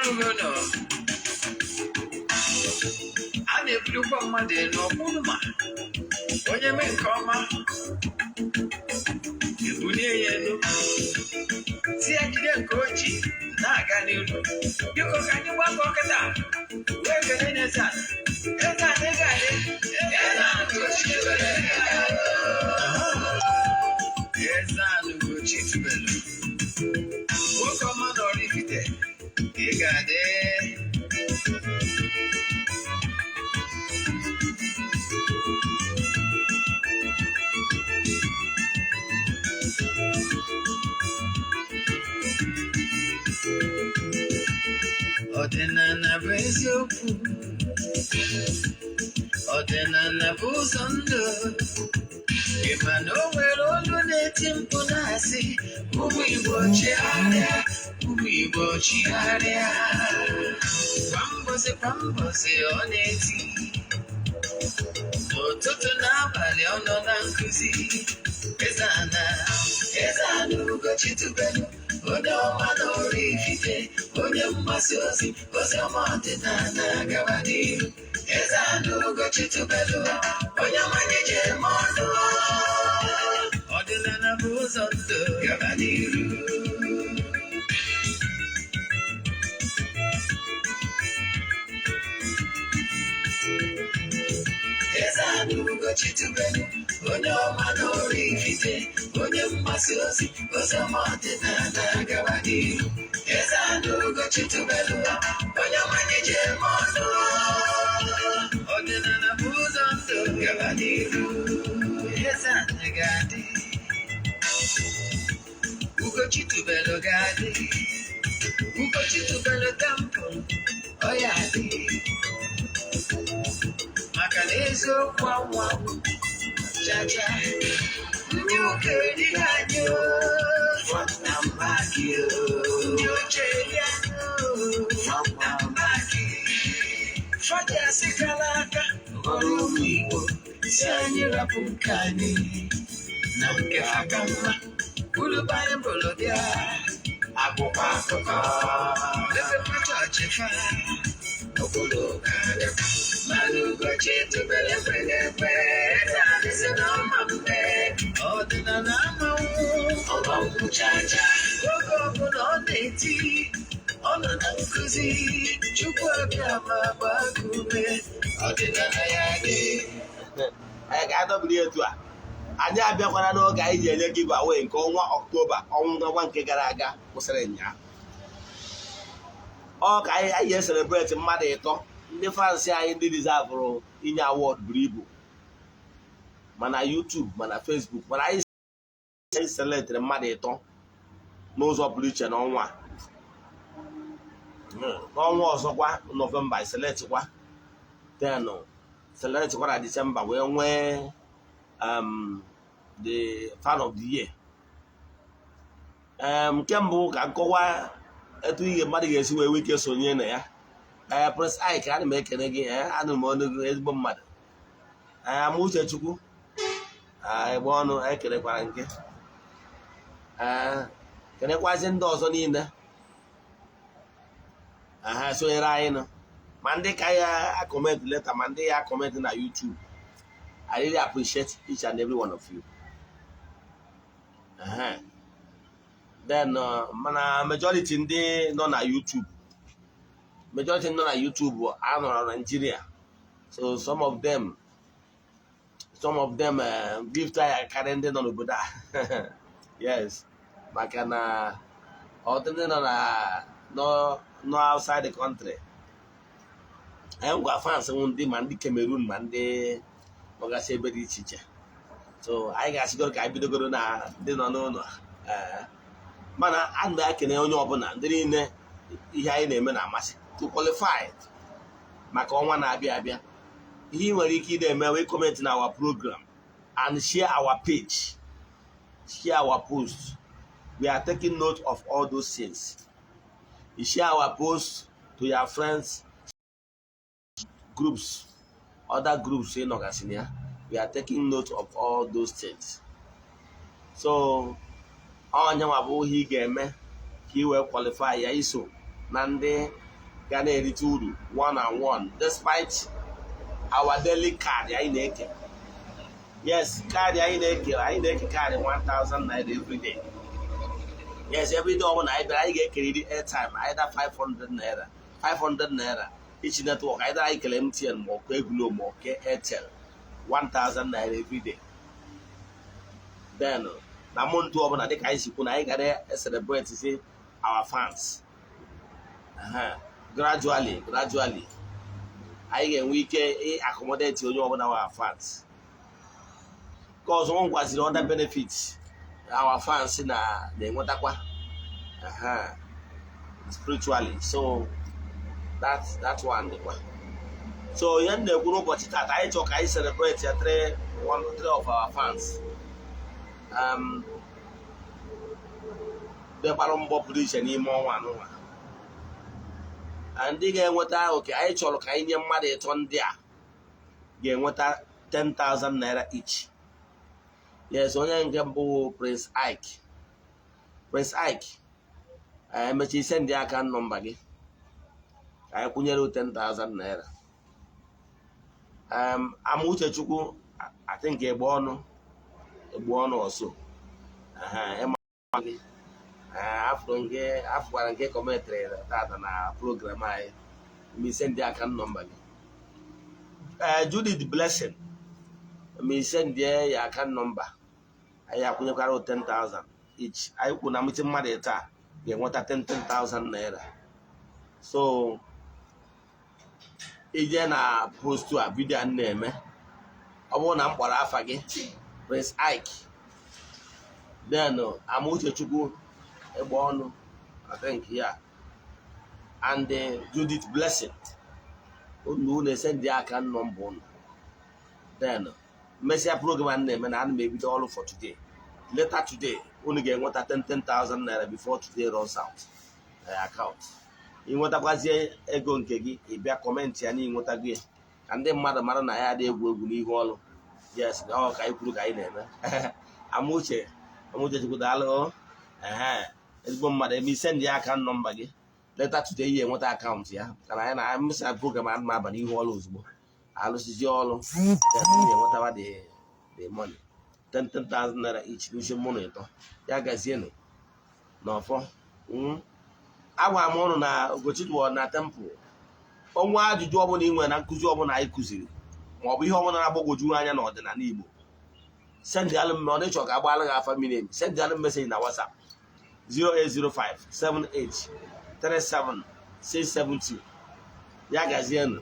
Orugono a na-ebulukwa mmadụ elu ọkwụrụ ma onye mee nke ọma ebulie ya elu, si ya jide nke o ji na-aga n'ihu. Biko, ka anyị gbakọ kịta wee kelee n'eze a. Eze a ego adị, eze a Ugochi tubelu, eze a Ugochi tubelu, nwoke ọma na Oraifite, ị ga-adị. Ọdịnala bụ eziokwu, ọdịnala bụ ụzọ ndụ. Ị ma na o nwere olu na-eti mkpu na-asị, "Ụmụ Igbo, chigharịa, ụmụ Igbo, chigharịa." Kwa mbọsị kwa mbọsị ọ na-eti, n'ụtụtụ n'abalị ọ nọ na nkụzi. Eze ana, eze ana Ugochi tubelu, onye ọma na Oraifite, onye mgbasa ozi ozi ọma ọdịnala, gaba n'ihu. Eze ana Ugochi tubelu, onye ọmanye ji eme ọnụ. Ọdịnala bụ ụzọ ndụ, gaba n'ihu. Eze ana Ugochi tubelu, onye ọma na Oraifite, onye mgbasa ozi ozi ọma ọdịnala, gaba n'ihu. Eze ana Ugochi tubelu, onye ọmanye ji eme ọnụ. Ọdịnala bụ ụzọ ndụ, gaba n'ihu. Eze ana ga-adị, Ugochi tubelu ga-adị, Ugochi tubelu temple ọ ya adị, maka na eziokwu anwụ anwụ chacha. Ndị ụka erighị anyị o, front and back o. Ndị oche eri anyị o, front and back. Fada asịkala aka ghọrọ ụmụ Igbo, si anyị rapụ nke anyị na nke fa ka mma. Buru Baịbụl bịa, akwụkwọ akụkọ, mepekwa chọọchị fa obodo ga-abịakwa. Mana Ugochi tubelu ekweghị ekwe. Eze anyị si na ọma mbe ọdịnala amanwụ ọmanwụ chacha. Oge ọbụla ọ na-eti, ọ nọ na nkụzi. Chukwu abịa ma gbaa gị ume, ọdịnala ya dị. Anyị ga-adọbiri etu a. Anyị abịakwara n'oge anyị ji enye giveaway nke ọnwa Ọktoba, ọnwa nke gara aga kwụsịrị ụnyaahụ. Ọ ka anyị e-celebrate mmadụ ịtọ, ndị fans anyị, ndị deserve-ụrụ inye award buru ibu, mana YouTube, mana Facebook, mana anyị selectịrị mmadụ ịtọ n'ụzọ pụrụ iche n'ọnwa a. N'ọnwa ọzọkwa, Nọvemba, selectkwa, then selectkwa na Disemba wee nwee the fan of the year. Nke mbụ, ka nkọwa etu ihe mmadụ ga-esi wee nwee ike sonye na ya. Ee, Prince Ike, ana m ekene gị. Ee, anụ m ọnụ gị, ezigbo mmadụ. Ee, ama Uchechukwu egbe ọnụ, ekenekwara nke. Ee, kenekwazi ndị ọzọ niile ha sonyere anyị nọ, ma ndị ka ya a-comment later, ma ndị ya a-comment na YouTube. I really appreciate each and every one of you. Then mana majority ndị nọ na YouTube, majority nọ na YouTube anọrọ na Nigeria, so some of them gift anyị karịa ndị nọ n'obodo a. Yes, maka na ọtụtụ ndị nọ na nọ outside the country. Anyị ngwa fans ndị, ma ndị Cameroon, ma ndị nọgasị ebe dị iche iche. So anyị ga-asịgoro ka anyị bidogoro na ndị nọ n'ụlọ. Ee, mana a na ekene onye ọbụla, ndị niile ihe anyị na-eme na-amasị. To qualify maka ọnwa na-abịa abịa, ihe ị nwere ike ị na-eme wee comment na our program and share our page, share our post. We are taking note of all those things. You share our post to your friends groups, other groups ị nọgasị na ya. We are taking note of all those things. So onye nwa bụ ihe ị ga-eme ka ị wee qualify ya iso na ndị Ga na-erite uru one on one despite our daily card anyị na-eke. Yes, card anyị na-eke, anyị na-eke card 1000 naira every day. Yes, every day ọbụla anyị bịara, anyị ga-ekeriri airtime, either 500 naira, 500 naira each network, either anyị kele MTN ma ọ kee Glo ma ọ kee Airtel, 1000 naira every day. Then na month ọbụla, dịka anyị si kwu na anyị gara celebrate si our fans. Gradually, gradually, anyị ga-enwe ike accommodate onye ọbụla our fans. Ka ọzọ m gwaziri, other benefits our fans na na-enwetakwa spiritually, so that one dịkwa. So ihe m na-ekwu n'ụbọchị taata, anyị chọrọ ka anyị celebrate ya three, one, three of our fans bịakwara mbọ pụrụ iche n'ime ọnwa anụnwa. Ndị ga-enweta oke anyị chọrọ ka anyị nye mmadụ ịtọ ndị a ga-enweta 10,000 naira each. Yes, onye nke mbụ, Prince Ike. Prince Ike, emecha ise ndị aka nọmba gị ka anyị kwụnyere 10,000 naira. Ama Uchechukwu, I think egbe ọnụ, egbe ọnụ ọsọ gị afụrụ nke afụkwara nke commentary tata na program anyị. Mise ndị aka nọmba gị. Judith Blessing, mise ndị ya aka nọmba, anyị akwụnyekwara 10,000 each. Anyị kwuru na mụchi mmadụ taa ga-enweta 10,000 naira. So ije na post a video a na-eme, ọ bụrụ na m kpọrọ afa gị, Prince Ike, then Amauchechukwu egbe ọnụ, I think, yeah, and Judith Blessing, unu esendị aka nọmba unu. Then mmesịa program a na-eme na ana m ebido ọrụ for today, later today, unu ga-enweta 10 10,000 naira before today runs out na account. Ị nwetakwazie ego nke gị, ị bịa comment ya na ịnwetago ya, ka ndị mmadụ mara na ya adị egwu egwu n'ihu ọrụ. Yes, ọ ka anyị kwuru ka anyị na-eme. Amauche, Amauche Chukwu, daalụ. Ehe, ezigbo mmadụ, ebe isendị ya aka nọmba gị later today, ihe enweta account ya, maka na anyị na mmesịa program a ma aba n'ihu ọrụ ozugbo alụsizi ọrụ, then ị ga-enwetawa the money, 10 10,000 naira each n'isi mụ na ịtọ ya. Gazienụ n'ọfọ. Agwara m ụnụ na Ugochi na temple ọnwa. Ajụjụ ọbụla ị nwere na nkụzi ọbụla anyị kụziri, maọbụ ihe ọbụla na-agbagwoju anya n'ọdịnala Igbo, send alụ m. Ọ dị chọọ ka agbaala gị afa miri emi, send alụ message na WhatsApp 0805 78 37 672. Ya gazienụ.